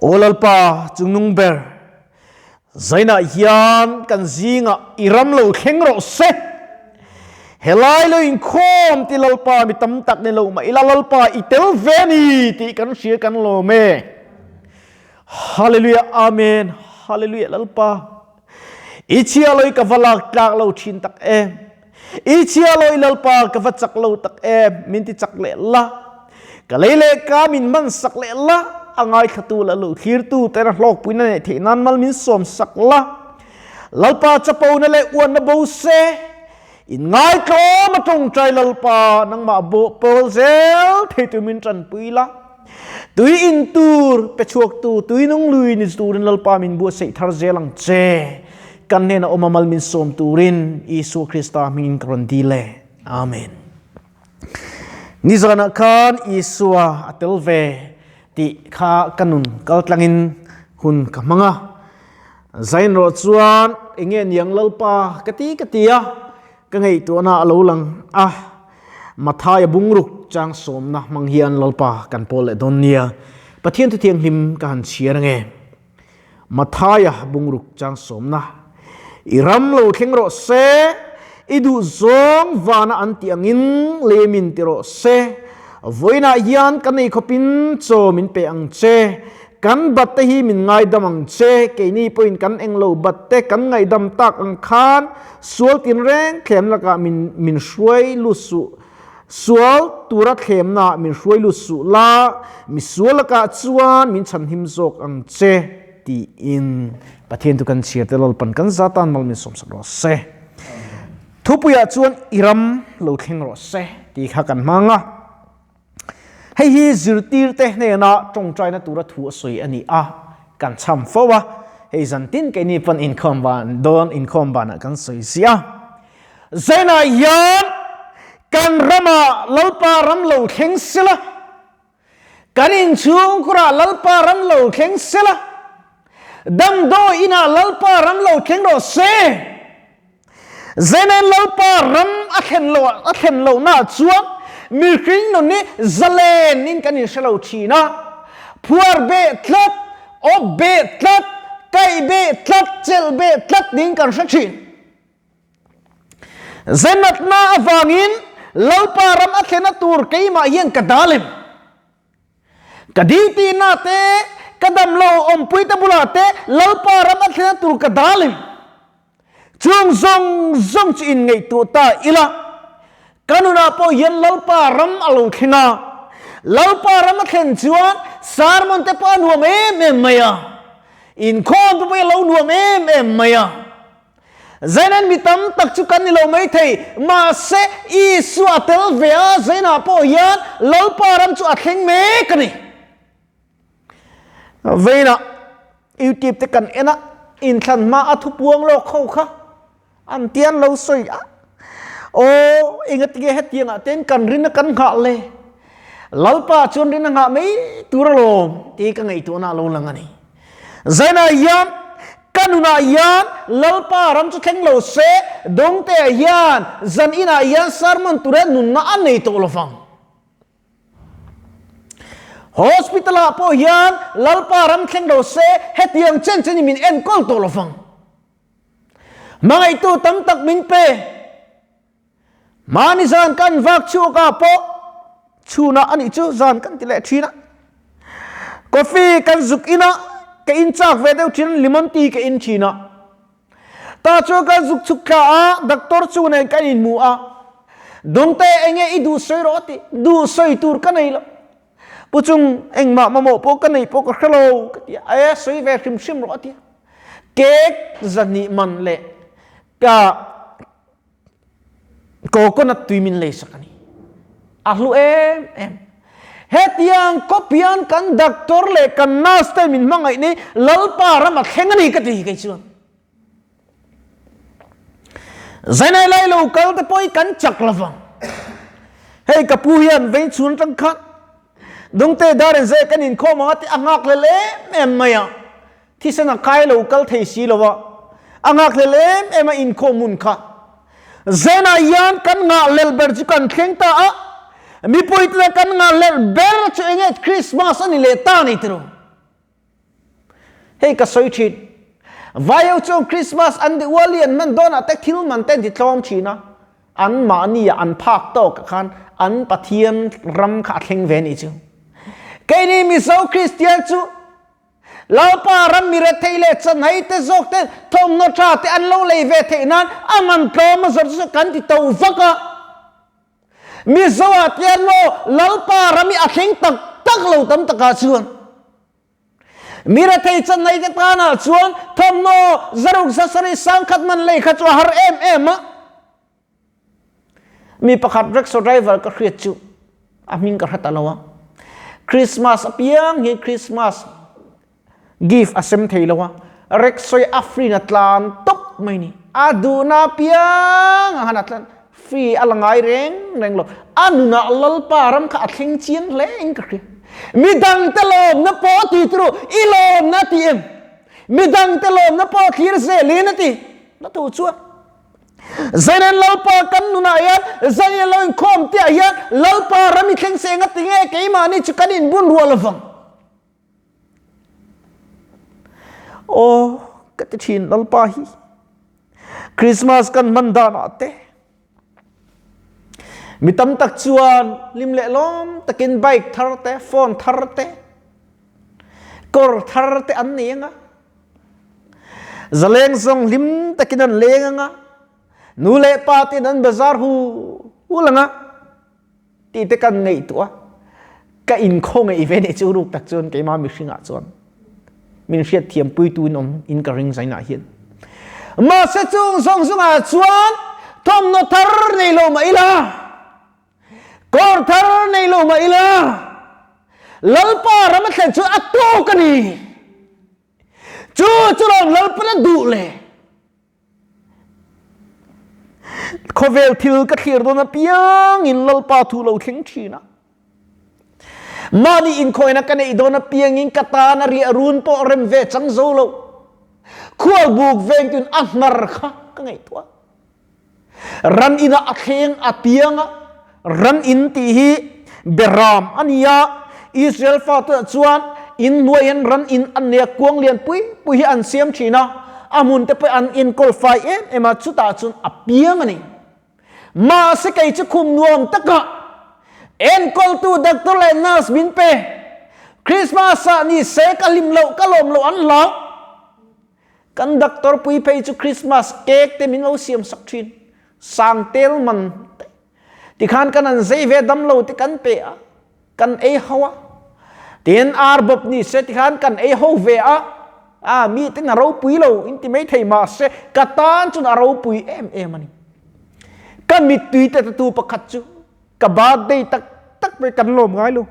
Aw Lalpa chungnung ber, zainah hian kan zingah i ram lo thleng rawh se. Helai lo inkhawm ti Lalpa mi tam tak ni lo mah ila Lalpa i tel ve a ni tih kan hria kan lawm e. Hallelujah Amen Hallelujah Lalpa i chhia loi ka va lak tlak lo thin tak em. I chhia loi Lalpa ka va chak lo tak em min ti chak leh la. Ka lei leh ka min man sak leh la a ngaithlatu leh lo thlirtu tena hlawkpuina neih theih nan mal min sawm sak la. Lalpa chapona leh uanna bo se in ngaitlawm a tawngtai Lalpa nangmah bo pawl zel thei tur min tanpui la. Tui in tur pe chhuak tu tui nung lui ni turin Lalpa min buatsaih thar zel ang che. Kan hnena awm a mal min sawm turin Isua Krista hmingin ka rawn dil e. Amen. Nizanah khan Isua a tel ve tih kha ka nun kaltlangin hun ka hmang a. Zain rawh chuan enge niang Lalpa ka ti ka ti a, ka ngaihtuahna a lo lang a. Mathaia bungruk chang sawmna hmang hian Lalpa kan pawl leh dawn nia. Pathian Thuthianghlim ka han chhiar ange. Mathaia bungruk chang sawmna, I ram lo thleng rawh se, i duh zawng vana an tih angin lei min ti rawh se. Vawiinah hian ka nei khawpin chaw min pe ang che, kan bat te hi min ngaidam ang che, keini pawhin kan englo bat te kan ngaihdam tak ang khan sual tinreng thlem lakah min min hruai lut suh. Sual tura thlemnaah min hruai lut suh la, misual lakah chuan min chhanhim zawk ang che, tiin Pathian chu kan chhiar te Lalpan kan za tan mal min sawmsak rawh se. Thupuiah chuan i ram lo thleng rawh se tih kha kan hmang a. Hei hi zirtirte hnena tawngtaina tura thu a sawi a ni a, kan chham fo a. Hei zantin keini pawn inkhawm ban dawn inkhawm banah kan sawi ziah a. Zainah hian kan ramah Lalpa ram lo thleng sela, kan inchhungkhurah Lalpa ram lo thleng sela, damdawi inah Lalpa ram lo thleng rawh se. Zainain Lalpa ram a thlen loh a thlen lohnaah chuan mihring nun hi zalen in kan inhre lo thin a, phuar beh tlat, awp beh tlat, kaih beh tlat, chelh beh tlat niin kan hre thin. Zenatna avangin Lalpa ram a thlena tur keimah hian ka dal em? Ka duty na te, ka damlo awmpui te bulah te Lalpa ram a thlena tur ka dal em? Chung zawng zawng chu inngaihtuah ta ila, ka nunah pawh hian Lalpa ram a lo thleng a. Lalpa ram a thlen chuan sermon te pawh a nuam em em mai a, inkhawm te pawh hi a lo nuam em em mai a. Zainan mi tam tak chu kan ni lo mai thei, mahse Isua a tel ve a, Zainah pawh hian Lalpa ram chu a thleng mek a ni. Vawiinah YouTube te kan en a, inthlan hma a thupuang lawk ho kha an ti an lo sawi a, aw engatinge hetiangah ten kan rin a kan nghah le, Lalpa chuan rin a nghah mai tur alawm tih ka ngaihtuahna a lo lang a ni. Zainah hian Ka nunah hian Lalpa ram chu thleng lo se, Dawngtea hian zan inah hian sermon tura nunna a nei tawh lo vang. Hospital ah pawh hian Lalpa ram thleng lo se, hetiang chen chen in min enkawl tawh lo vang. Hmangaihtu tam tak min pe. Mahni zan kan vak chhuak ah pawh chhunah a nih chu zan kan ti leh thin a. Coffee kan zuk in a, ka in chak ve deuh thin lemon tea ka in thin a. Tah chuan kan zuk chhuk thla a, doctor chu nen kan inhmu a. Dawngte enge i duh sawi rawh a ti, duh sawi tur ka nei lo. Pu chung engmah mamawh pawh ka nei pawh ka hre lo ka ti a, e sawi ve hrim hrim rawh a ti a. Cake zahnih man leh ka Coconut tui min leisak a ni. A hlu em em. Hetiang kawp hian kan doctor leh kan nurse te min hmangaih ni Lalpa ram a thleng a ni ka ti kei chuan. Zainai lai lo kal te pawh hi kan chak lovang. Hei ka pu hian veng chhun atang khan Dungte dar in zai kan inkhawm ang a ti a nghak hlel em em mai a. Thisen a kai lo kal thei si lo a, a nghakhlel em em a inkhawm hun kha. Zenah hian kan ngahhlelh ber chu kan thleng ta a, mipui tena kan ngahhlelh ber chu enge Christmas a ni leh ta a ni tiraw? Hei ka sawi thin. Vai ho chuan Christmas an Diwali an hman dawnah te thil man te an ti tlawm thin a. An mahni ah an phak tawk ah khan an Pathian ram kha a thleng ve nih chu. Keini Mizo Kristian chu Lalpa ram mi rethei leh chanhai te zawk te thawmhnaw tha te an lo lei ve theih nan a man tlawm a zawrh chu kan ti to vak a. Mizo ah tian maw Lalpa ram hi a thleng tak tak lo tam takah chuan Mi rethei chanhai te tanah chuan thawmhnaw zaruk zasarih sangkhat man lei kha chu a har em em a. Mi pakhat rickshaw driver ka hriat chu a hming ka hre ta lo a. Christmas apiang hi Christmas gift a sem thei lo a. Rickshaw hi a free in a tlan tawp mai ni. A duhna apiang ang han a tlan free a la ngai reng reng lo. A nunah Lalpa ram kha a thleng chiang hle in ka hria. Midangte lawmna pawh a ti turu i lawmna a ti em? Midangte lawmna pawh a thlir zelin a ti. Na tu chuan Zainen Lalpa kan nunah hian Zainen lo inkhawm tihah hian Lalpa ram i thleng se enga tinge keimahni chu kan inbun rual avang. Aw ka ti thin Lalpa hi Christmas kan hman danah te mi tam tak chuan hlim leh lawm takin bike thar te phone thar te kawr thar te an nei anga Zaleng zawng hlim takin an leng anga, nu leh pa ten an bazar hu hul anga tih te kan ngaihtuah a, ka inkhawngaih ve nih chu ruk tak chuan keimah mihringah chuan min hriatthiam puitu in awm in ka ring zainah hian. Mahse chung zawng zungah chuan thawmhnaw thar nei lo mah ila, kawr thar nei lo mah ila, Lalpa ram a thlen chu a tawk a ni. Chu chu lawm Lalpan a duh le. Khawvel thil ka thlir dawn apiangin Lalpa thu lo thleng thin a. Mahni inkhawina ka neih dawn apiangin ka tan a riah run pawh rem ve chang zo lo. Khual buk vengtuin a hnar kha ka ngaihtuah. Ran inah a thleng a piang a, ran in tih hi beram a ni a, Israel fate chuan in hnuai hian ran in an nei a, kuang lian pui pui hi an siam thin a, a hmun te pawh an enkawl fai em em a, chutah chuan a piang a ni. Mahse kei chu khum nuam takah enkawltu doctor leh nurse min pe, Christmas ah ni se ka hlim loh ka lawm loh an hlau. Kan doctor pui phei chu Christmas cake te min lo siam sak thin. Sang tel man te. Tikhan kan an zei ve dam lo te kan pe a. Kan ei ho a. Tin ar bawp ni se tikhan kan ei ho ve a. A mi ten a ropui lo in ti mai thei mah se ka tan chun a ropui em em a ni. Ka mittui te tu pakhat chu ka birthday tak tak mai kan lawm ngai lo.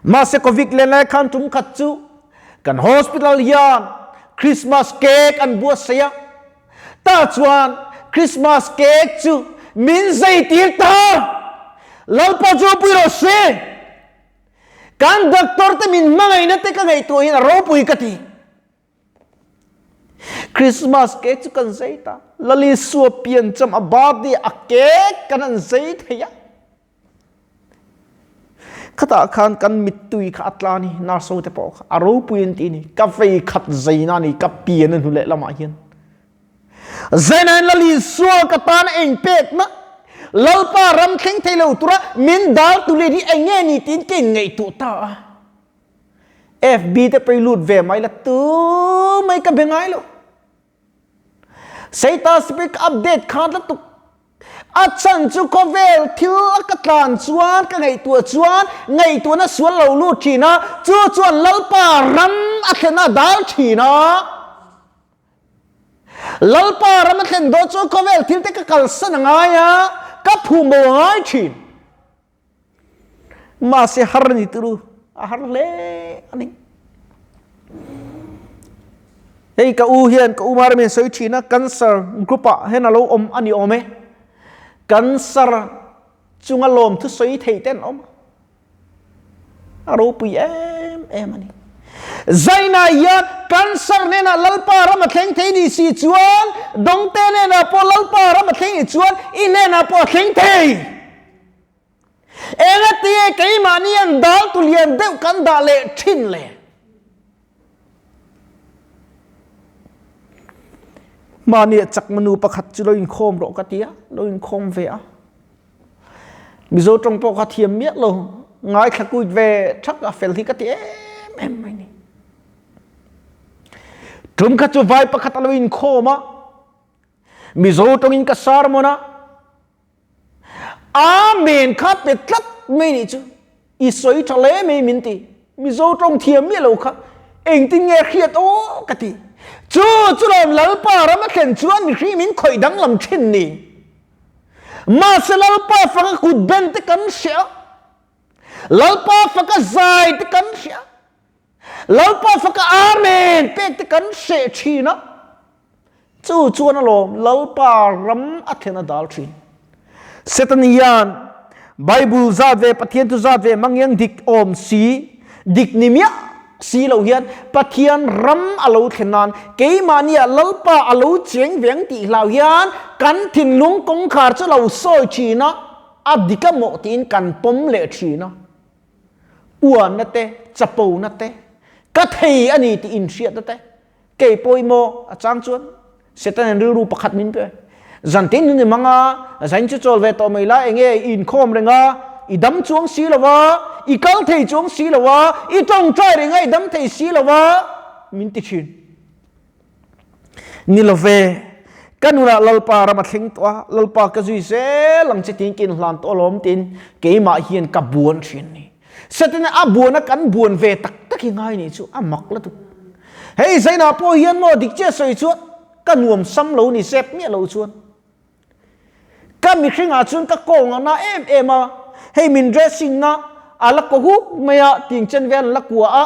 Mahse Covid len lai khan tum khat chu kan hospital hian Christmas cake an buatsaih a, tah chuan Christmas cake chu min zeitir ta! Lalpa chu pui rawh se! Kan doctor te min hmangaihna te ka ngaihtuah hian a ropui ka ti. Christmas cake chu kan zei ta. Lalisua piancham a birthday a cake kan han zei thei a. Khatah khan kan mittui kha a tla ni, nurse ho te pawh kha a ropui an ti ni, ka vei khat zeina ni, ka pian a hnu leh lamah hian. Zeinain Lal Isua ka tan eng pekna, Lalpa ram thleng thei lo tura min dal tu leh hi eng nge ni tiin ka inngaihtuah ta a. FB te pawh i lut ve mai la, tu mai ka be ngai lo. Satan speak update kha lutuk. A chan chu khawvel thil a ka tlan chuan ka ngaihtuah chuan ngaihtuahna sual lo lut thin a, chu chuan Lalpa ram a thlen a dal thin a. Lalpa ram a thlen dawn chuan khawvel thil te ka kalsan a ngai a, ka phum bo a ngai thin. Mahse har ni turu a har hle a ni. Hei ka u hian ka u mar min sawi thin a cancer group ah hian a lo awm a ni awm e. Cancer chunga lawm thu sawi thei te an awm a. A ropui em em a ni. Zaina hian cancer hnenah Lalpa ram a thleng thei ni si chuan dawngte hnenah pawh Lalpa ram a thleng ni chuan i hnenah pawh a thleng thei. Engatinge keimahni an dal tu lian deuh kan dah leh thin le? Mahni ah chakma nu pakhat chu lo inkhawm rawh ka ti a, lo inkhawm ve a. Mizo tawng pawh kha thiam miah lo, ngaithla kuit ve thak a fel hi ka ti em em mai ni. Tum kha chu vai pakhat a lo inkhawm a, Mizo tawngin ka sermon a, Amen kha pe tlat mai nih chu. I sawi tha hle mai min ti. Mizo tawng thiam miah lo kha engtin nge hriat aw ka ti. Chu chu lawm Lalpa ram a thlen chuan mihring min khawih danglam thin ni. Mahse Lalpa faka kut ben te kan hria. Lalpa faka zai te kan hria. Lalpa faka Amen pek te kan hreh thin a. Chu chuan alawm Lalpa ram a thlen a dal thin. Satan hian Bible zat ve Pathian thu zat ve mangiang dik awm si, dik ni miah si lo hian Pathian ram a lo thlen nan keimahni ah Lalpa a lo cheng ve ang tih hlau hian kan thinlung kawngkhar chu lo sawi thin a, a dik a mawh tiin kan pawm leh thin a. Uanna te, chapona te, ka thei a ni tih inhriatna te, kei pawimawh a chang chuan Satan rilru pakhat min pe. Zan tin nun i mang a, zain chu chawl ve tawh mai la, enge i inkhawm reng a, i dam chuang si lo va, i kal thei chuang si lo va, i tawngtai reng a, i dam thei si lo va, min ti thin. Ni lo ve, ka nunah Lalpa ram a thleng tawh a, Lalpa ka zui zel ang che tiin ka inhlan tawh alawm tiin keimah hian ka buan thin ni. Setana a buana kan buan ve tak tak hi ngai nih chu a mak la tuk. Hei zainah pawh hian maw dik chiah sawi chuan ka nuam sam lo ni zep miah lo chuan. Ka mihringah chuan ka kawng a na em em a, hei min dressing na a la kaw huk mai a, ting chen vel an la kua a,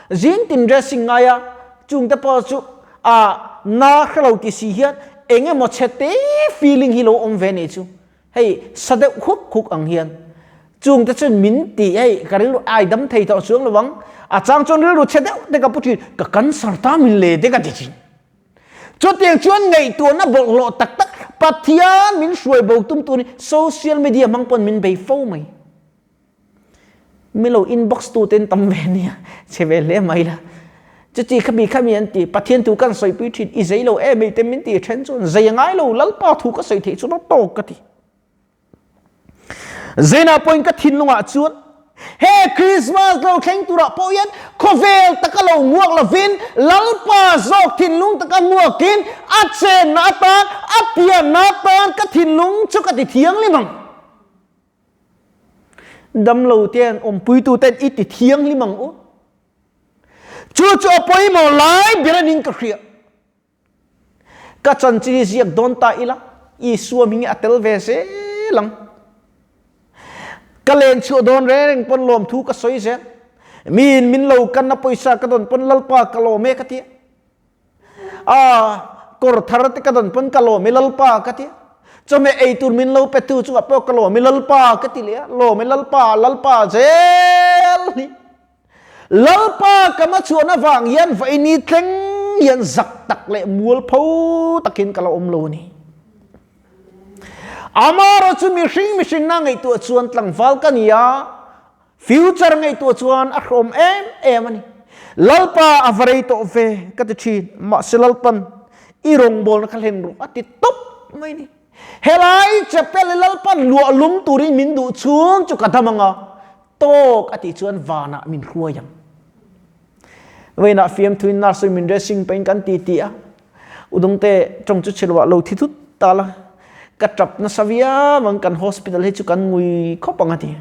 zing tin dressing ngai a, chung te pawh chu a na hrelo ti si hian eng emaw chhe te feeling hi lo awm ve nih chu. Hei sa deuh khuk khuk ang hian chung te chuan min ti hei ka rilru ai dam thei tawh chuang lo ang, a chang chuan rilru chhe deuh te ka pu thin, ka cancer ta min le te ka ti thin. Chutiang chuan ngaihtuahna bawlhhlawh tak tak Pathian min hruai bo tum turin social media hmang pawn min bei fo mai. Mi lo inbox tu ten tam ve nia, chhe ve hle mai la. Chuti khami khami an ti, Pathian thu kan sawipui thin, i zei lo em ei te min ti then chuan zei a ngai lo, Lalpa thu ka sawi theih chu tawk ka ti. Zeinah pawhin ka thinlungah chuan he Christmas lo thleng turah pawh hian khawvel taka lo nguak lovin Lalpa zawk thinlung taka nguakin a chenna atan, a pianna atan ka thinlung chu ka ti thianghlim ang. Damlo ten awmpuitu ten i ti thianghlim ang u. Chu chu a pawimawh lai ber anin ka hria. Ka chanchin hi ziak dawn ta ila, Isua hming hi a tel ve zel ang. Ka len chhuah dawn reng reng pawn lawmthu ka sawi zel. Miin min lo kanna pawisa ka dawn pawn Lalpa ka lawm e ka ti a. A kawr thar te ka dawn pawn ka lawm e Lalpa ka ti a. Chawhmeh ei tur min lo petu chungah pawh ka lawm e Lalpa ka ti leh a. Lawm e Lalpa, Lalpa zel hi. Lalpa ka ma chhuahna vang hian vaini thleng hian zak tak leh mualpho takin ka la awm lo a ni. Amaherawh chu mihring mihrinna ngaihtuah chuan tlangval ka ni a, future ngaihtuah chuan a hrawm em em a ni. Lalpa a va rei tawh ve ka ti thin, mahse Lalpan i rawngbawlna kha hlen rawh a ti tawp mai a ni. Helai chapel i Lalpan luah lum turin min duh chhung chu ka dam ang a, Tawk a tih chuan vanah min hruai ang. Vawiinah fiamthuin nurse min dressing pahin kan ti ti a, Udungte tawng chu chhilh ah lo thi thut ta la, ka tap nasa viau ang kan hospital hi chu kan ngui khawp ang a ti.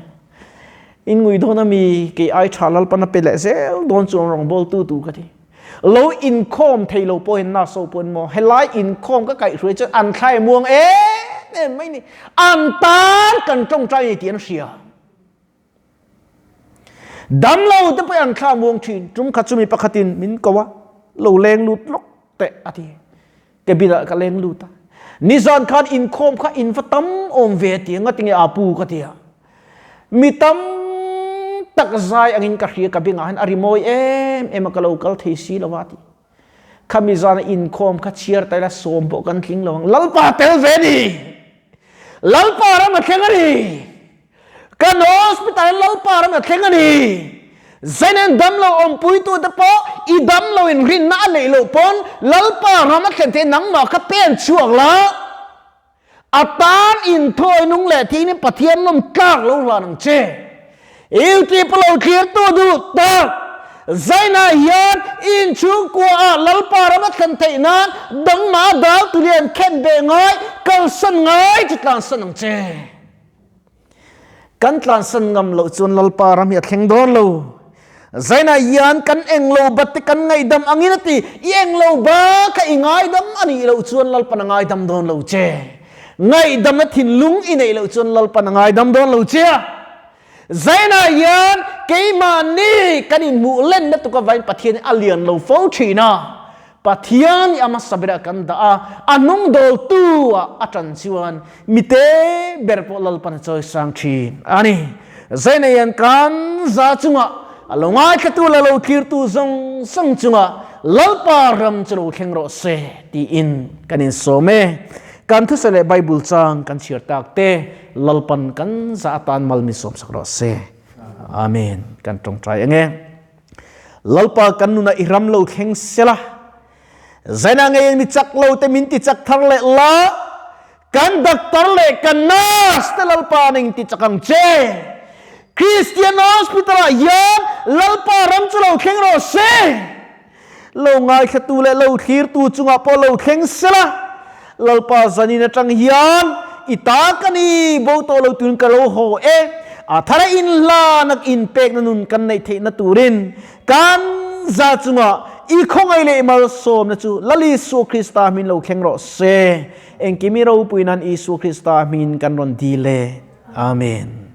In ngui dawn ami kei ai tha Lalpan a pe leh zel dawn chuan rawngbawltu tur ka ti. Lo inkhawm thei lo pawhin nurse ho pawhin maw helai inkhawm ka kaihhruai chuan an thlai muang em em mai ni. An tan kan tawngtai ni tih an hria. Damlo te pawh an thla muang thin. Tum khat chu mi pakhatin min ko a, lo leng lut lawk teh a ti. Cabin ah ka leng lut a. Nizan khan inkhawm kha in va tam awm ve a ti a, ngatinge aa pu ka ti a. Mi tam tak zai angin ka hria ka bengah hian a ri mawi em em a ka lo kal thei si lo a ti. Khami zana inkhawm kha chhiar ta ila sawm pawh kan tling lo ang. Lalpa tel ve a ni! Lalpa ram a thleng a ni! Kan hospital Lalpa ram a thleng a ni! Zainen damlo awmpuitute pawh i damlo in rinna a neih loh pawn Lalpa ram a thlen theih nangmah kha pen chhuak la, a tan inthawi nung leh theihin Pathian lawm tlak lo hlan ang che. Youtube lo thlirtu duh tak Zainah hian i inchhungkua ah Lalpa ram a thlen theih nan dangmah a dal tulian khen beh ngai, kalsan ngai chu tlansan ang che. Kan tlansan ngam loh chuan Lalpa ram hi a thleng dawn lo. Zainah hian kan englo bat te kan ngaihdam angin a ti, i englo ba kha i ngaidam a nih loh chuan Lalpan a ngaidam dawn lo che. Ngaihdamna thinlung i neih loh chuan Lalpan a ngaidam dawn lo che a. Zainah hian keimahni kan inhmuh lenna tuk avain Pathian hi a lian lo fo thin a. Pathian i a hmasa berah kan dah a, a hnung dawltu ah a tan chuan mite ber pawh Lalpan a chawi sang thin a ni. Zaineian kan za chungah a lo ngaithlatu leh lo thlirtu zawng zawng chungah Lalpa ram chu lo thleng rawh se tiin kan insawm e. Kan thusawi leh Bible chang kan chhiar tak te Lalpan kan za atan mal min sawmsak rawh se. Amen. Kan tawngtai ang e. Lalpa kan nunah i ram lo thleng sela, zaina ngeiin mi chak lo te min ti chak thar leh la, kan doctor leh kan nurse te Lalpa ning ti chak ang che. Christian Hospital ah hian Lalpa ram chu lo thleng rawh se. Lo ngaithlatu leh lo thlirtu chungah pawh lo thleng sela, Lalpa zanin atang hian i ta ka ni, bo tawh lo turin ka lo haw e. A thara inhlanak inpekna nun kan neih theihna turin kan za chungah i khawngaih leh i malsawmna chu Lal Isua Krista hmin lo thleng rawh se. Engkim i ropui nan Isua Krista hmingin kan rawn dil e. Amen.